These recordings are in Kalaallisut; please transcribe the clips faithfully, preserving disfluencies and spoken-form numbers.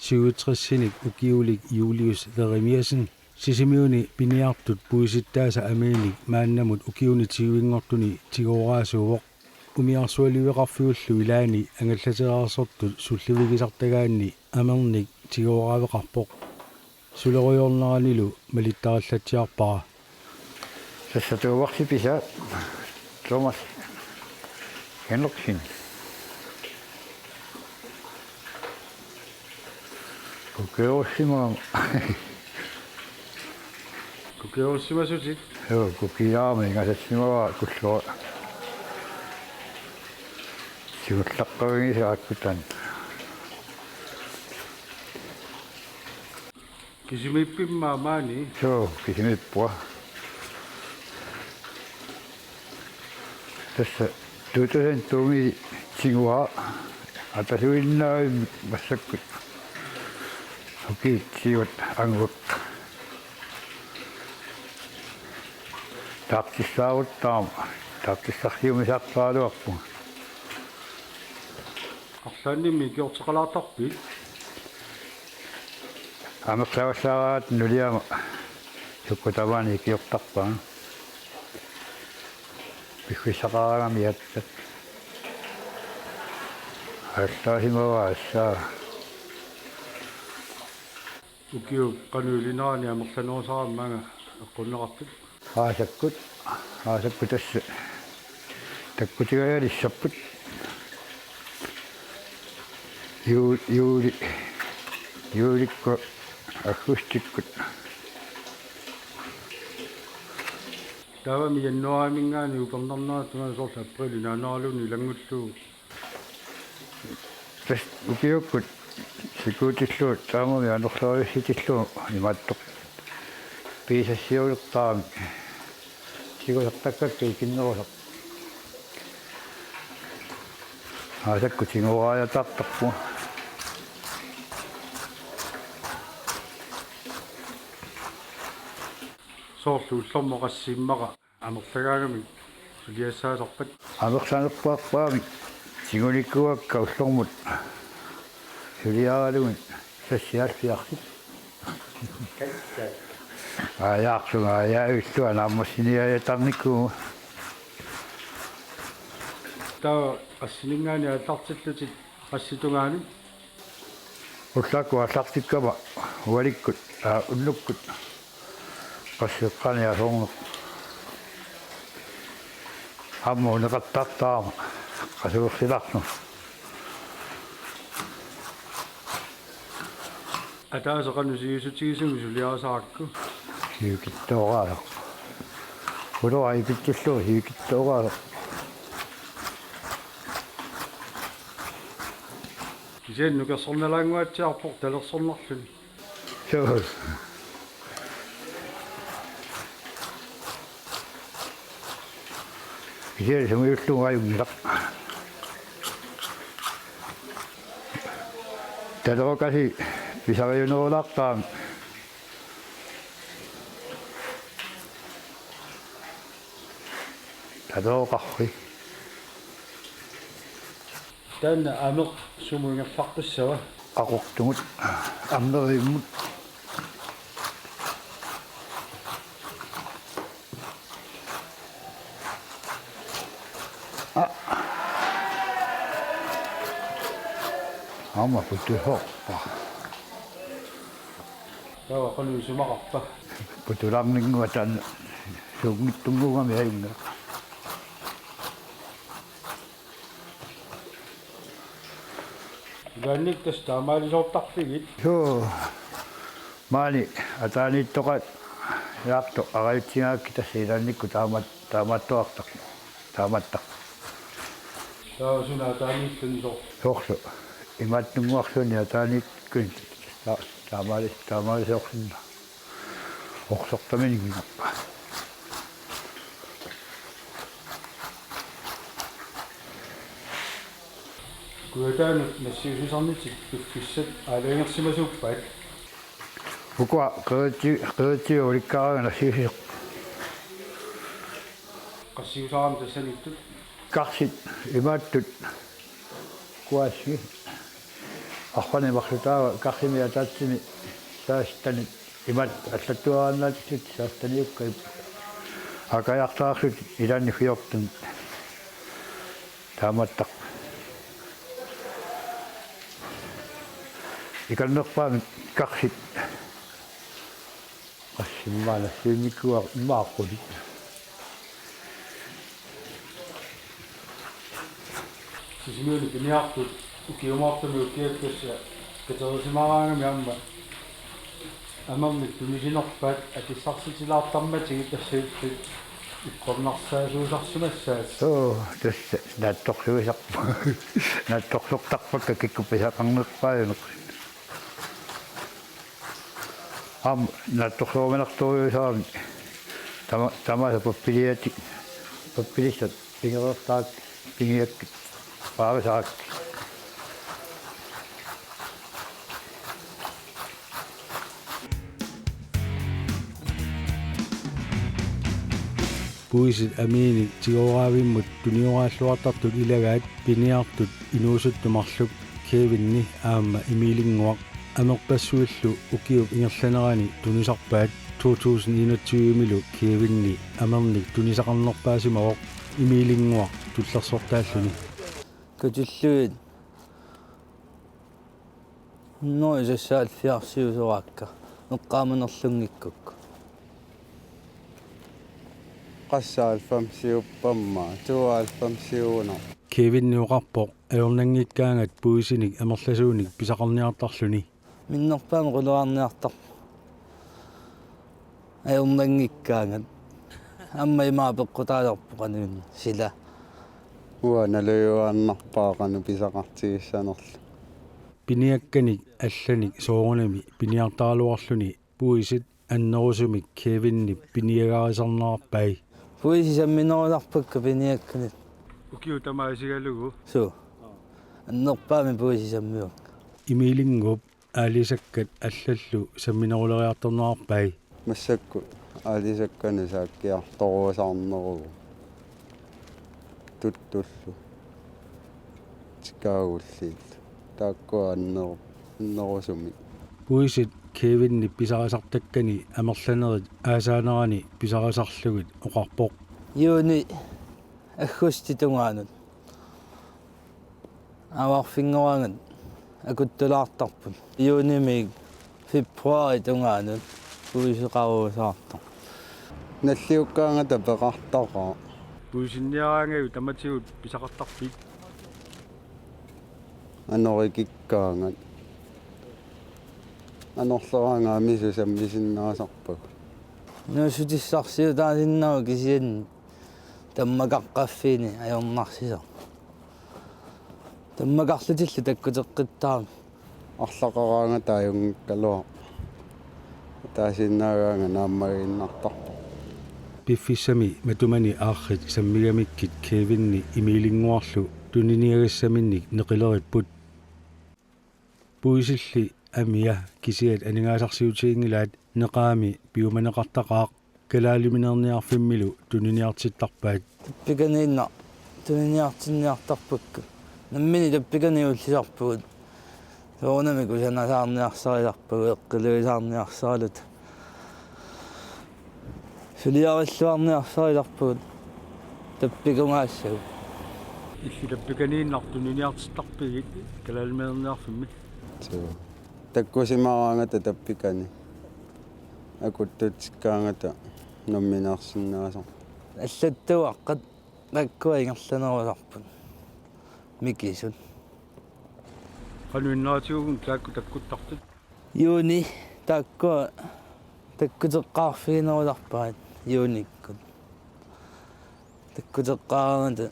syvogtresinik ukiulik Julius Jeremiassen Sisimiuni piniartut puisittaasa amiinik maannamut ukiuni tyvenngortuni tigooraasuuvoq. Umiarsualiveqarfiullu ilaanni angallateeraarsortut sullivigisartagaanni amernik tigooraaveqarpoq. Sulerujoorneranilu malittarillatsiarpara. Tassa tuuvarsi pisaa Thomas Henriksen. Kukerussimaama. Kukerussimassutit? Joo, kukiaama ingasassimavaa kullua. Sigullaqqavigisaarakku taanna. Kisimiippimma maani? Joo, kisimiippua. Tassa two thousand two-mi tiguaa atasuinnaavimmik massakkut ukiut siuat anguakka. Taartissaaruttaarama, taartissaarsiumisaartaraluarpunga. Arlaannimmi ikiorteqalaartarpit? Amerlavallaaraat nuliama sukkut tamaani ikiortarpara. Piffissaqaraangami aatsaat. Aallaasimaarassaa. Ukiup qanoq ilinerani amerlanerusarami maanga eqqunneqarpit? Aasakkut, aasakkut tassa takkutigalissappat. Juu-, juuli, juulikkut, augustikkut. Taavami januaarimiingaanniit upernarneratut soorlu apriili naaneraluunniit ilanngullugu. Tassa ukiukkut sikuutillugu taamami anorlerujussuutillugu imaattoq piisassiulertaramik. Tigusartakkakka ikinnerusaq. Aasakkut tigooraajataartarpunga. Soorlu ullormut qassit immaqa amerlagaangamik suliassaasarpat? Amerlanerpaarpaamik tigunikuuakka ullormut suliaralugit sassiaalfiarsit. Aajaarsunga aajaavillugu naammassiniaajatarnikuuvunga. Taava qassiniingaanniit aallartillutit qassitungaani? Ullaakkut aallartikkama ualikkut, aa, unnukkut qassiiqqaani asoorneq. Aamma uneqattaartarama qasuersilaarlugu. Ataaseq qanoq sivisutigisumik suliarisarakku? Sivikitsooraasoq. Ulua ipitsillugu sivikitsooraasoq. Kisianni nukersornalaannguatsiarpoq talersornarluni. Suu. Kisianni sungiullugu ajunngilaq. Talerukasi pisariunerulaartarami. Talerukassi. Taanna ameq sumut ingerlaqqissava? Qaqortumut, ammeriimmut. Aa. Aamma putusorpa. Taava qanoq isumaqarpa? Putulaarninnguaq taanna suunngitsunnguugami ajunngilaq. Ilaannikkut tassa taamaalisoortarfigit? Suu. Maani ataaniittoqaat ilaartoq arajutsigaangakkit tassa ilaannikkut taamaat-, taamaattoqartarpoq. Taamaattarpoq. Taava suna ataaniilluni soorlu? Soorlu. Imaattunnguarsuani ataaniikkuni ta-, taamaali-, taamaalisoorsinnaa. Orsortaminnginnarpa. Kujataanut nassiussisarnitit piffissat aalajangersimasuuppat? Ukua qeriti-, qeritigut ulikkaraangat nassiussisoq. Qassiusarami tassaniittut? Karsit imaattut. Kuassi. Arfani marluk taava karrimi ataatsimi saastani imaat allattuarannaatitut saastaniukka ip-, akajartaarlutik ilaanni fjorten taamaattarput. Ikannerpaamik karrit qassimmaallu siumikuar imaaqquli. Sisimiuni piniartut ukiumoortumik ukiakkassa katersisimaraangamik aamma amernik tunisinerpaat akissarsitilaartarmatigit tassa ippornarsaasuusarsimassaat. Suu, tassa naatsorsuisarput. Naatsorsortarpakka kikkut pisaqarnerpaajuneq. Aamma naatsorsuumanartorujussuarmik tama-, tamaasa pappiliatik, pappilissat pigereertarakkit, pigiakkit, paarisarakkit. Puisit amiinik tigooraavimmut tunioraalluartartut ilagaat piniartut inuusuttut marluk Kevinni aamma Emilinnguaq. Amerpassuillu ukiup ingerlanerani tunisarpaat to tusind enogtyve-milu Kevinni amernik tunisaqarnerpaasimavoq Emilinnguaq tullersortaalluni. Katillugit hundrede seksoghalvfjerdsiusoraakka eqqaamanerlunngikkukku. Qassaalfam siuppamma, tuaalfam siuuna. Kevinni oqarpoq ajornanngikkaangat puisinik amerlasuunik pisaqarniartarluni. Minnerpaamik qularniartarpoq. Ajornanngikkaangat. Aamma ima apeqqutaalerpoq qanoq sila. Uanga nalujuaannarpara qanoq pisaqartigissanerlugu. Piniakkanik allanik soorunami piniartaraluarluni puisit annerusumik Kevinip piniagarisarnerarpai. Puisit samminerusarpakka piniakkanit. Ukiut tamaat isigalugu. Suu. Annerpaamik puisit sammivakka. Emilinnguup aalisakkat allallu sammineruleriartornerarpai. Massakkut aalisakkanut saakkiartorusaarneruvoq. Tuttullu. Tikaagulliillu. Taakkua anner-, annerusumik. Puisit Kevinip pisarisartakkani amerlanerit aasaanerani pisarisarlugit oqarpoq. Juuni aggustip tungaanut. Avarfinngoraangat akuttulaartarput. Juunimiit februarip tungaanut puiseqarusaartarput. Nalliukkaangata peqartaqaaq. Puisinniaraangavit tamatigut pisaqartarpit? Anorikikkaangat. Anorleraangat amisut sammisinnaasarpagut. Inuussutissarsiutaasinnaavoq kisianni tammakkaffini ajornarsisoq. Tammakarlutillu takkuteqqittarami. Arlaqaraangata ajunngikkaluarpoq. Ataasiinnaagaanga naammagiinnartarpoq. Piffissami matumani aarrit sammigamikkit Kevinni Emilinnguarlu tuniniagassaminnik neqileripput. Puisilli amia kisiat aningaasarsiutiginngilaat neqaami piumaneqartaqaaq. Kalaaliminerniarfimmilu tuniniartittarpaat. Tappikaniinnaq tuniniartinniartarpakka. Nammineq tappikaniit ullisarpugut. Soorunami kusanasaarniarsarilarpagut, eqqiluisaarniarsaraluta. Suliarilluarniarsarilarpagut tappikugaassagut. Illit tappikaniinnaq tuniniartittarpigit kalaaliminerniarfimmi? Suu. Takkusimaraangata tappikani. Akuttutsikkaangata nammineersinnaasarput. Allattuaqqat taakkua ingerlanerusarput. Mikisut. Qanoq inneratigut taakku takkuttartut? Juuni taakkua takkuteqqaarfiginerusarpaat juunikkut. Takkuteqqaaraangata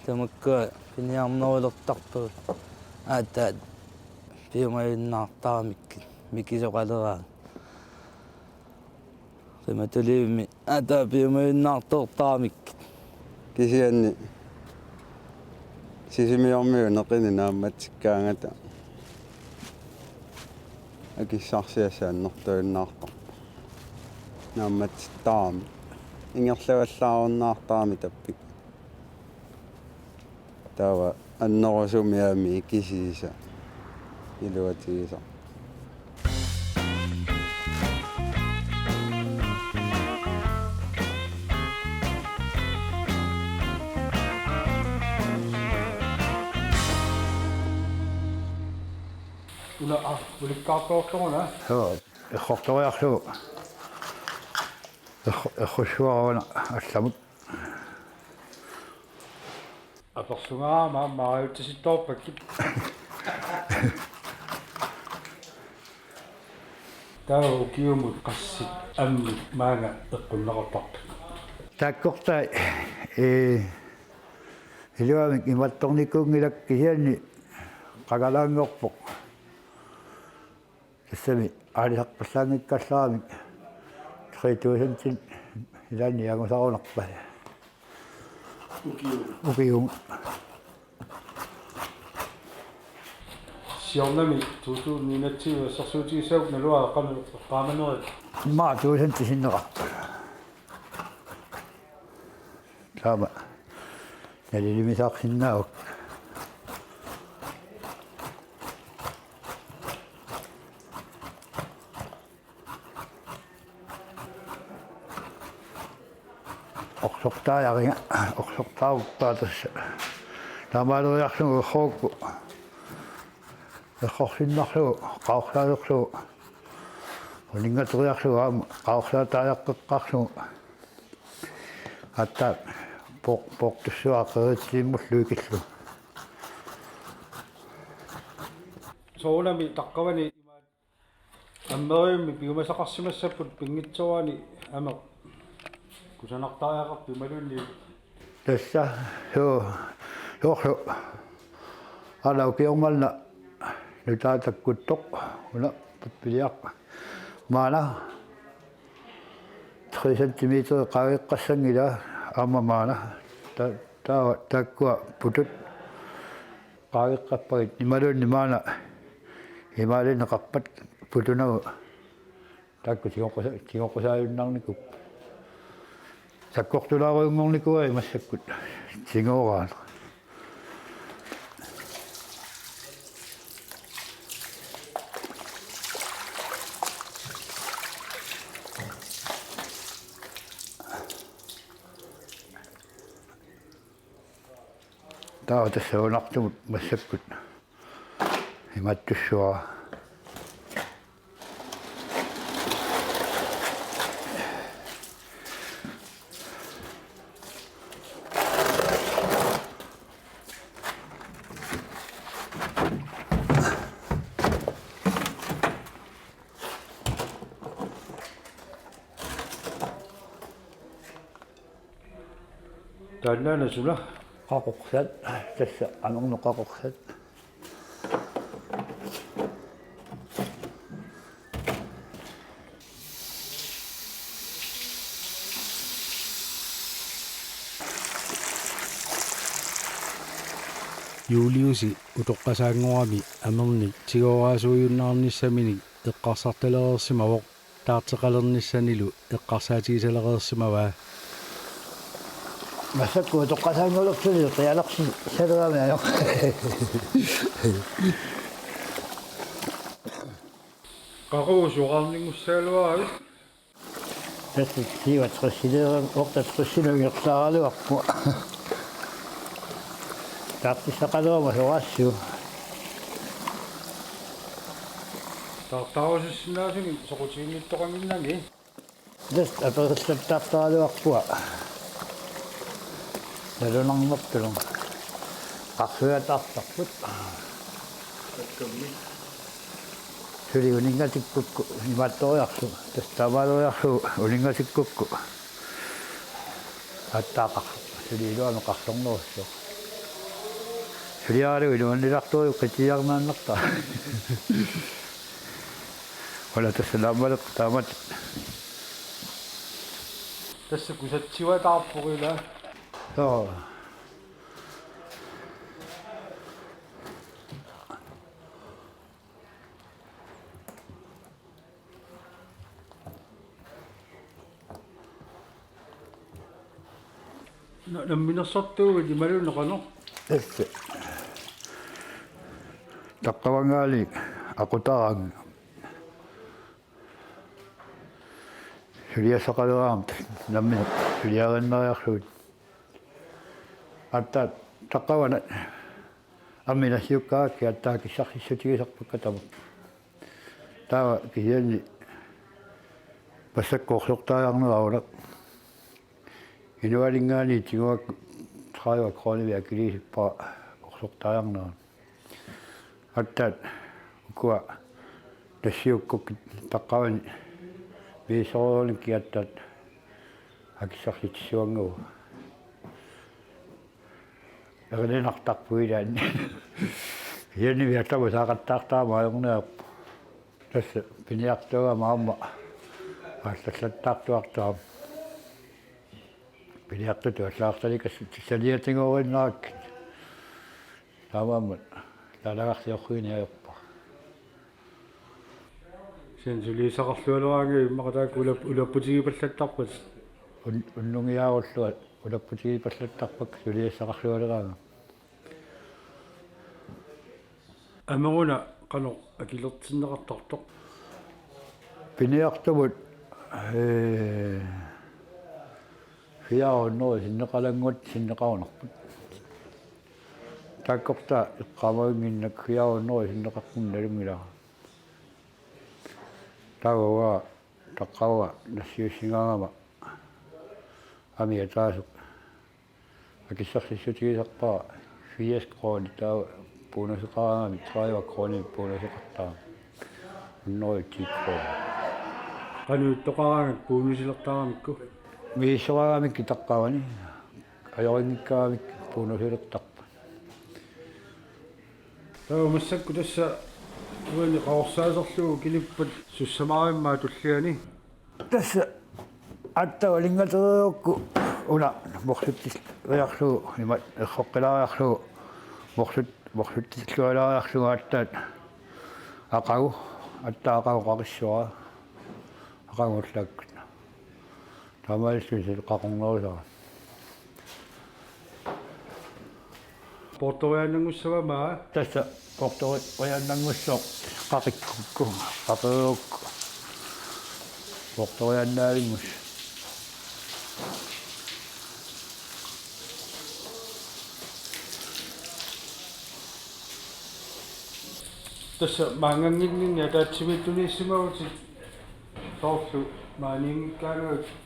tamakkua piniarnerulertarpagut aataat piumajunnaartaramikkit mikisoqaleraangat. Qimatulivimmi aataat piumajunnaartoortaramikkit. Kisianni Sisimiormiut neqinni naammatsikkaangata akissarsiassat annertuinnaartarput. Naammatsittarami. Ingerlavallaarunnaartarami tappik. Taava annerusumik amii kisiisa. Iluatigisaq. Una, aa, ulikkaartoortoruna. Joo, errortoriarlugu. Erro-, errussuara una allamut. Apersugaama maajuttasittoorpakkit. Taava ukiumut qassit ammit maanga eqqunneqartarpit? Taakkortai, ee, iluamik imattornikuunngilakka kisianni qangalaanngorpoq. Tassami aalisarpallaanngikkallaramik tre tusind ilaanni angusarunarpaa. Ukiumut. Ukiumut. Siornami to tusind enogtyve assersuutigissagukkit naluara qanoq eqqaamanerit? Immaqa tusind sinneqarpoq. Taama nalilimmitaarsinnaavakka. Orsortaajariga, orsortaarpaa tassa. Taamaaleriarlugu errorukku. Errorsinnarlugu, qaorsaalerlugu. Uninngateriarlugu aamma, qaorsaataajaqqeqqaarlugu. Aatsaat, poor-, poortussuaq qeritilimmullu ikillugu. Soorunami taqqavani Ammeriummi piumasaqarsimassapput pinngitsoorani ameq kusanartariaqarpoq imaluunniit? Tassa, joo, joorlu. Aana ukioq manna nutaaq takkuttoq, una pappiliaq. Maana tre centimeter qaangeqqassanngilaq aamma maana. Ta-, taava taakkua putut qaangeqqappagit imaluunniit maana imaalineqarpat putunagu taakku tigoqusa-, tigoqusaajunnaarnikuupput. Sakkortulaarusunngornikuuai massakkut tigooraat. Taava tassa unartumut massakkut imaattussuara. Taannaana suna? Qaqorsat, tassa amerneq qaqorsat. Juliusi utoqqasaanngorami amernik tigooraasuujunnaarnissaminik eqqarsartalereersimavoq. Taarteqalernissanilu eqqarsaatigisalereersimavaa. Massakkut utoqqasaanngorluni qialersi-, salerami ajoq. Qaqugu soraarninngussaagaluaravit? Tassa siva tressileeram-, orta tressilu ingerlaaraluarpoq. Taartissaqalerama soraassuuvoq. Taartaarusussinnaasunik soqutiginnittoqannginnami. Tassa aperissartaartaraluarpunga. Nalunarnertullu. Qarsuataartarput. Suli uninngatikkukku imaattoriarlugu. Tassa taamaaleriarlugu uninngatikkukku. Aatsaat qar-, suli iluamik qarsornerussaaq. Suliaralugu iluannilartuujuvoq qitiiarnaannartaa. Una tassa naammaleq taamatut. Tassa kusatsiuataarpoq ilaa. Joo. Na-, namminersortuuit imaluunniit qanoq? Tassa. Taqqavanngaanniit aqutaraanga. Suliassaqaleraangama nammineq suliariinnariarlugit. Aatsaat taqqavani ammi nassiukkaarakkit aatsaat akissarsissutigisarpakka tamakku. Taava kisianni massakkut qorsortariarnera una. Inualinngaanniit tiguakku tredive koruunivik akiliisippara qorsortariarnera. Aatsaat ukua nassiukkukkit taqqavani misissornikkit aatsaat akissarsitsissuanngilaq. Erininartarpugut ilaanni. Kisianni viattama saaqattaartarama ajorniarpoq. Tassa piniartuugama aamma aallallattaartuartarama. Piniartutut allagartalikassutsit saniatigoorinnakkit. Taamaammat laalagarsiorsuiniarpa. Sen suliassaqarlualeraangat immaqa taakku ulap-, ulapputigipallattarpat. Un-, unnungiaarulluat ulapputigipallattarpakka suliassaqarlualeraangat. Ameruna qanoq akilertinneqartartoq? Piniartumut, ee, fire hundrede sinneqalannguatta sinneqarunarput. Taakkorta eqqaamavinnginnakku fire hundrede sinneqarpunga nalunngilara. Taava taqqavani nassiussigaangama amia taasoq akissarsissutigisarpara firs koruunit, taava bonuseqaraangami tredive koruunit bonuseqartarami. Hundrede ti koruunit. Qanoq ittoqaraangat bonusilertaramikku? Misissoraangamikkit taqqavani. Ajorinngikkaangamikkit bonusilertarput. Taava massakkut tassa uani qaorsaaserlugu kilippat sussamaarimmaa tulliani. Tassa aatsaat alingatereerukku una morsutsilleriarlugu ima erroqqilaariarlugu morsut-, morsutsilleriarlugu aatsaat aqagu, aatsaat aqagu qaqissuara aqagu ullaakkut. Taamaalilluni qaqornerusara. Poortoriaannanngussavamma? Tassa poortoriaannanngussoq qaqikkukku, qaqikkukku. Poortoriaannaavinngussaq. Tassa maannganngimminni ataatsimiittunissimagavit soorlu maaniinngikkaangakkit.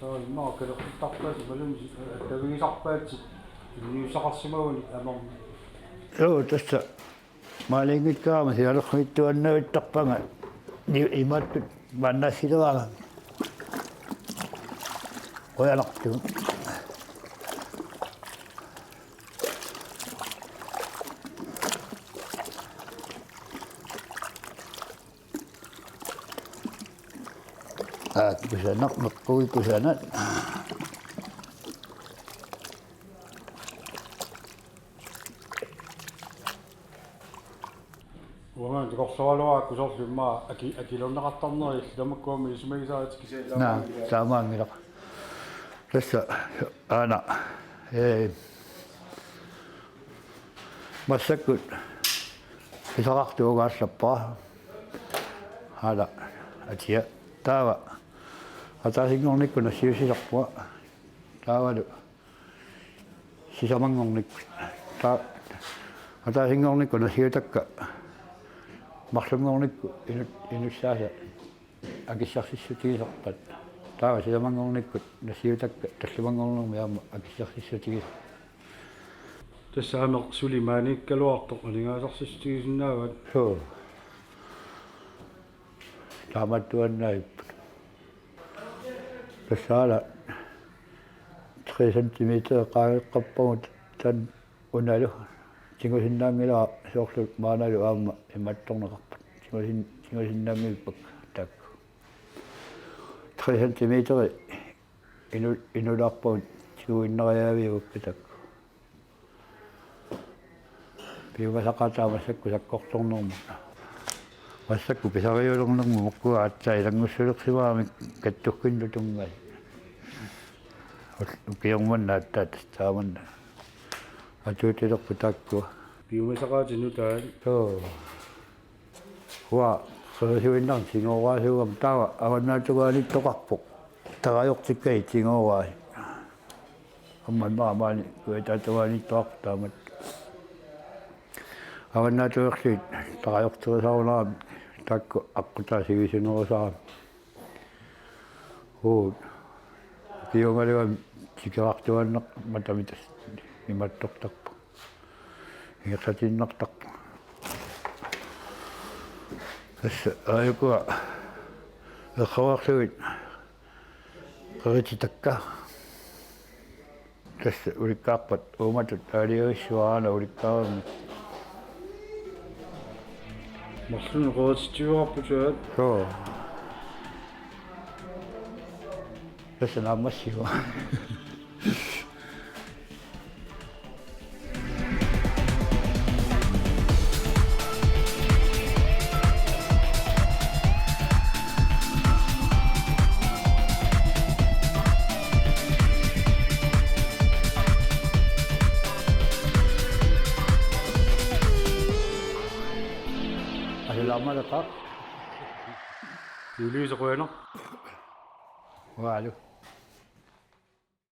Taava immaqa kalersortarpaatit imaluunniit attavigisarpaatit immiussaqarsimagunik amermik. Joo, tassa maaniinngikkaangama sianersuittuannavittarpanga ni-, imaattut maannaassileraangama. Qujanartugut. Aa, kusanaq, meqqui kusanaq. Uanga takorloraluarakku soorlu immaqa aki-, akilerneqartarneri illit tamakkua isumagisarakkit kisianni. Naa, taamaanngilaq. Taamaanngilaq. Tassa aana, ee, massakkut pisaqartuugaallappara. Aana, atia. Taava ataasinngornikkut nassiussisarpunga. Taavalu sisamanngornikkut. Ta-, ataasinngornikkut nassiutakka marlunngornikkut inu-, inussaasa akissarsissutigisarpat. Taava sisamanngornikkut nassiutakka tallimanngornermi aamma akissarsissutigisarpat. Tassa aamma suli maaniikkaluartoq aningaasarsissutigisinnaavaat. Suu. Taamaattuaannaavipput. Tassa aana tre centimeter qaangeqqappagut taanna unalu. Tigusinnaanngilara soorlu maanalu aamma imaattorneqarpat. Tigusin-, tigusinnaanngilluinnarpakka taakku. Tre centimeteri inu-, inulaarpagut tiguinnariaaviuppakka taakku. Piumasaqaataa massakkut sakkortornermut. Massakkut pisariulernermut makkua aatsaat ilanngussulersimagamik kattukkinnut tunngasut. Ul-, ukiormanna aatsaat tassa taamanna. Atuutilerput taakkua. Piumasaqaatit nutaat. Suu. Uanga qerisuinnarnik tigooraasuugama taava Avannaatungaaniittoqarpoq. Tarajortikkanik tigooraasut. Aamma maani Kujatatungaaniittoqarpoq taamatut. Avannaatungaarsuit tarajorterisarunarami taakku aqqutaa sivisunerusarami. Uut. Ukiuugaluami tikeraartuaannaq matamitas imattortarpoq. Ingerlatiinnartarpoq. Tassa aajukua erroreerlugit qerititakka. Tassa ulikkaarpat uumatut aalajangissuaana ulikkaarami. Marlunnik qerititsiuarput aat. Soo. Tassa naammassivoq. Asalaamaaleykum. Julius, qujanaq. Uaalu.